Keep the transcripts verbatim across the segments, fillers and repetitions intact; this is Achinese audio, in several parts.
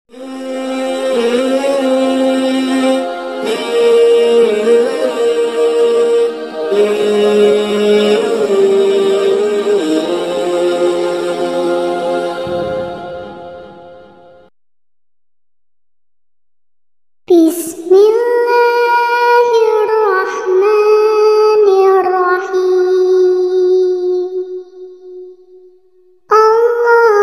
بسم الله الرحمن الرحيم.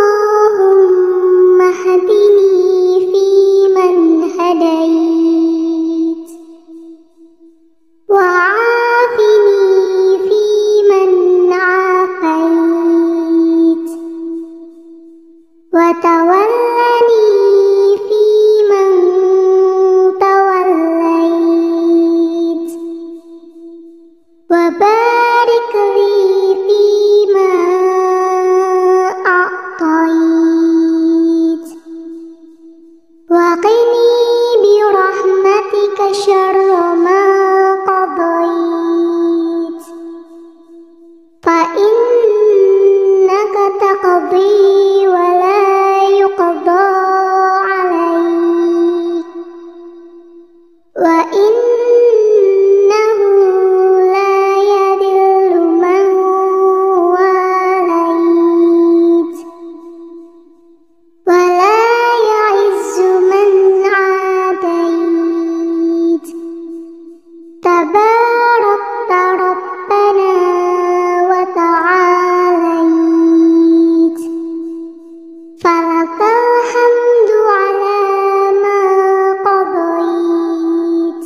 اللهم اهدني فيمن هديت، وعافني فيمن عافيت، وتولني فيمن توليت، وبارك لي فيما أعطيت، وقني برحمتك شر ما قضيت، فإنك تقضي ولا يقضى عليك، وإنه لا يذل من واليت، ولا يعز من عاديت، تباركت ربنا وتعاليت، فلك الحمد على ما قضيت،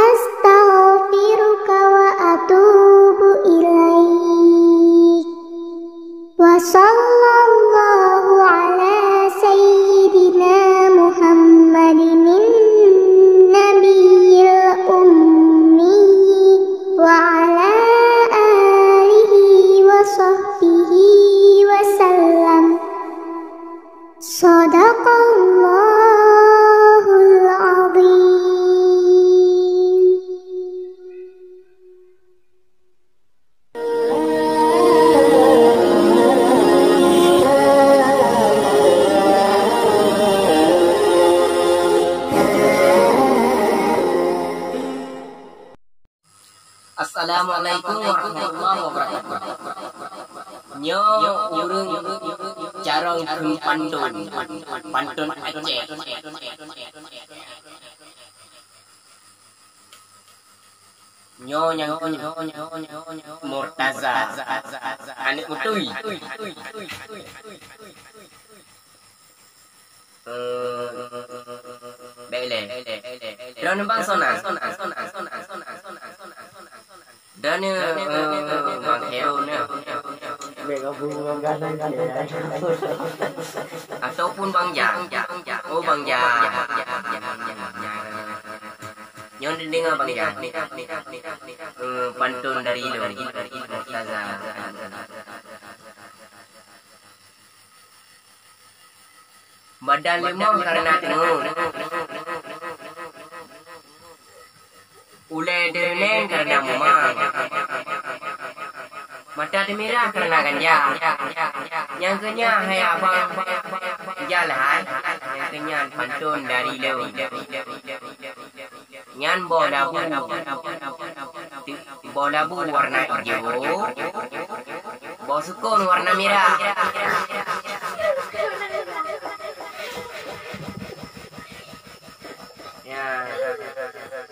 أستغفرك وأتوب إليك. وصلى الله على سيدنا محمد النبي الأمي وعلى آله وصحبه وسلم. صدق الله العظيم. Assalamualaikum warahmatullahi wabarakatuh. Nyoe ureueng carông kheun pantôn, pantôn Aceh. Nyoe nyang Murtaza, aneuk Mutui. Eh, bèk lé. Droeneuh bang Sona. Droeneuh, eh, bang Heru nyoe. Ataupun bang Jan. Oh, bang Jan. Nyoe neudeungoe bang Jan. Eh, pantôn dari lôn. Murtaza. Badan leumoh kareuna teungeut. Ulèe deuneng kareuna mumang. Mata teumirah kareuna ganja. Nyang keu nyan hai abang, jalhan. Nyang keu nyan pantôn dari lôn. Nyan boh labu. Boh labu warna ijo, boh sukon warna mirah. Ya.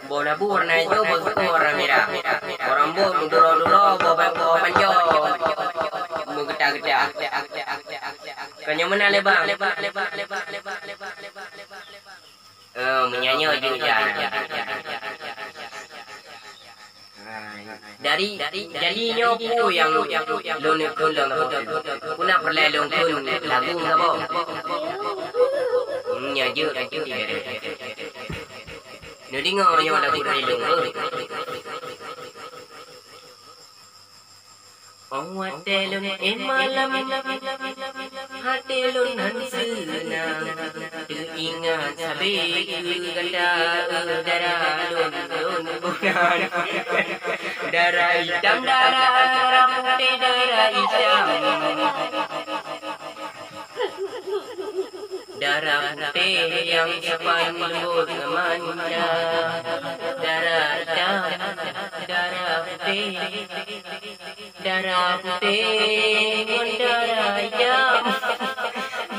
Boh labu warna ijo, boh sukon warna mirah. Boh rambôt dulo-dulo, boh, boh panjang meugeuta-geuta. Kon nyoe meunan lé bang. Eh, meunyoe nyoe jeuet. Dari, jadi nyoe peue nyang lôn kheun lôn, peue na peureulèe lôn kheun lagu saboh? Hmm, nyoe jeuet. Neudeungoe nyoe lagu dari lôn, eh. Óh watèe lôn éh malam, até lôn hán seunang. Teuingat sabé keu gata, eh, dara lôn, lôn bukan. Dara itam, dara, dara putéh, dara itam. Darah putéh nyang sopan leumbot ngon manja. Darah itam, darah putéh. Darah putéh ngon darah itam.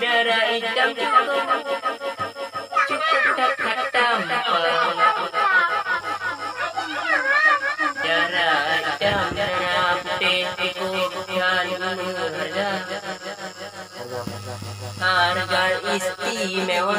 Darah itam cukup, cukup that-that tampan. Darah itam, darah putéh cukup that meuharga. Harga istimewa.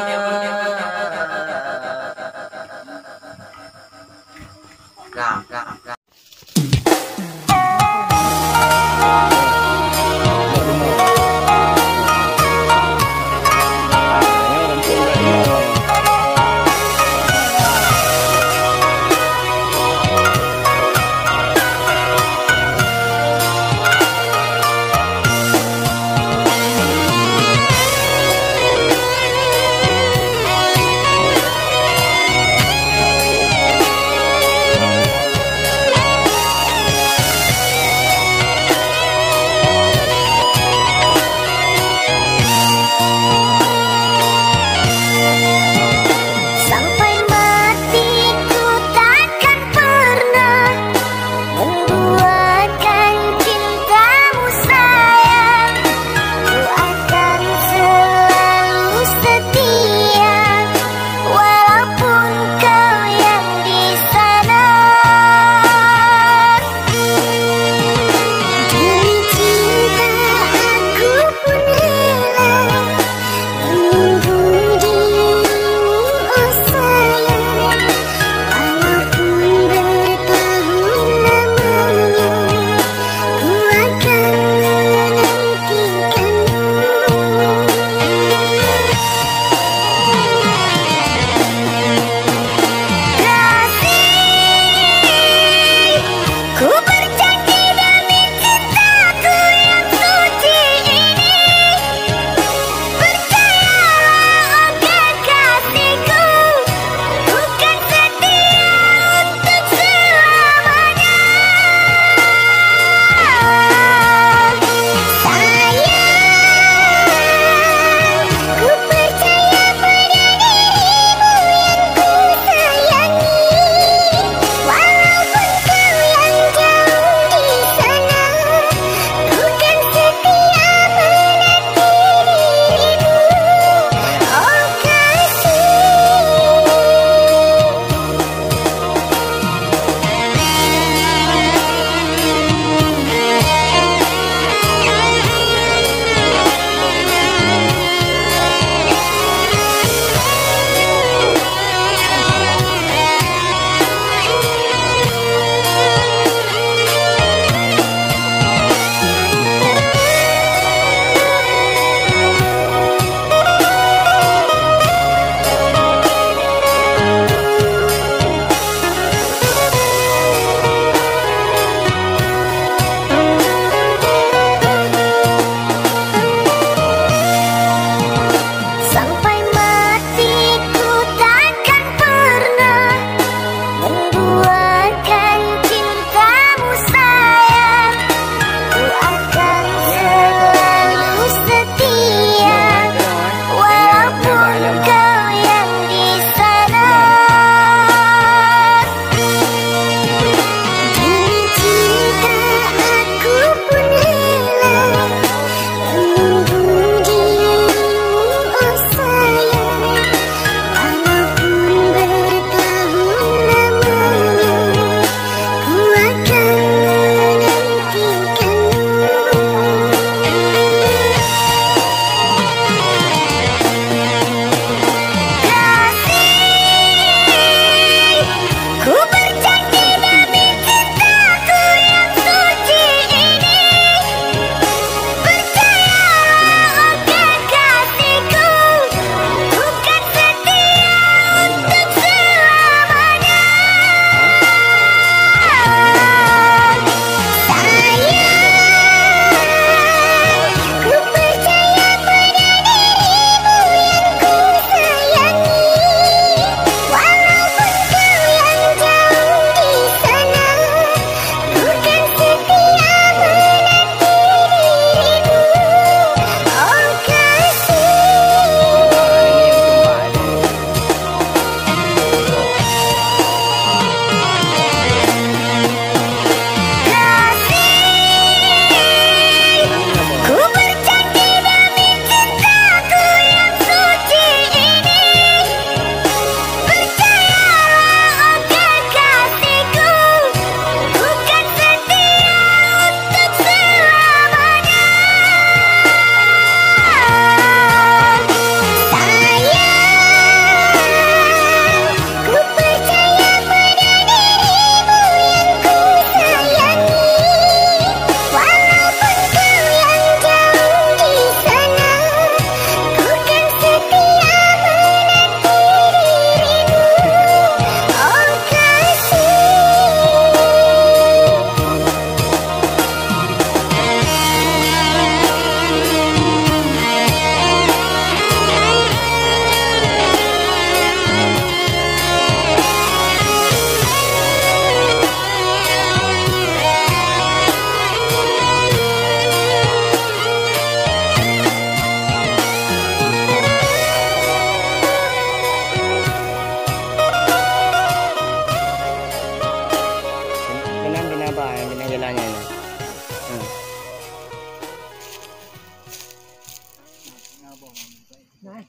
Nah.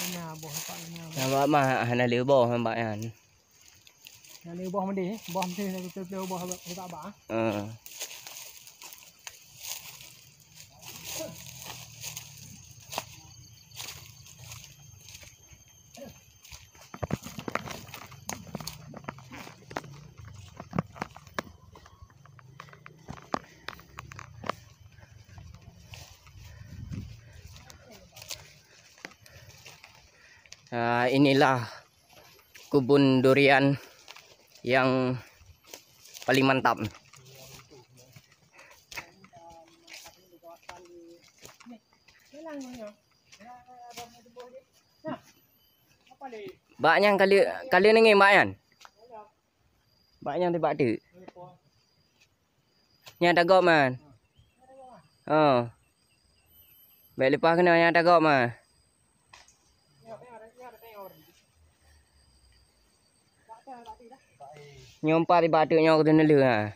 Ina boh, pak ina boh. Nampak mah hana lé boh nampak nyan. Hana lé boh mendeh, boh mendeh, boh, boh, boh, boh, boh. Heeh. Ah, inilah kebun durian yang paling mantap. Bak nyan kali, kali nengeng bak nyan. Bak nyan tibak teuk. Nyan tagok man. Oh. Bèk leupah keunoe nyan tagok man. Nyoe empat tibak teuk nyoe keuneulheueh ha.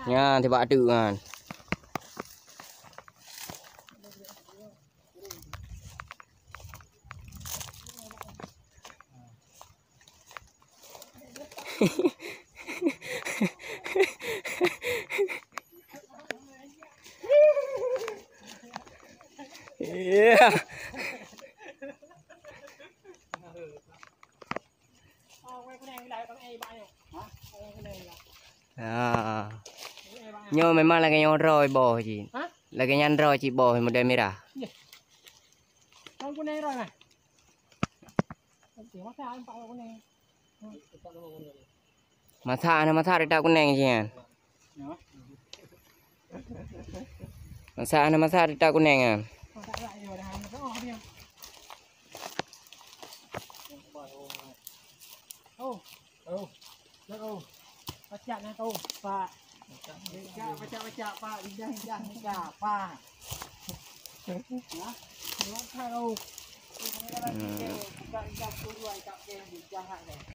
Nyan tibak teuk kan. Iya. Ah. Nyoe memang lagèe nyoe droe boh cit. Hah? Lagèe nyan droe cit boh model mirah. Iya. Kan kunèng droe nah. Oke, masa empat kunèng. Masak, hana masak, teutab kunèng cit nyan. Masak, hana masak, teutab kunèng nyan. Oh, oh, oh. Pacak na kau, Pak. Pacak, pacak, pacak, Pak. Indah, indah, indah, Pak. Hah? Buat kau. Hmm. Buka indah, buka dua, ikat ke, jahat deh.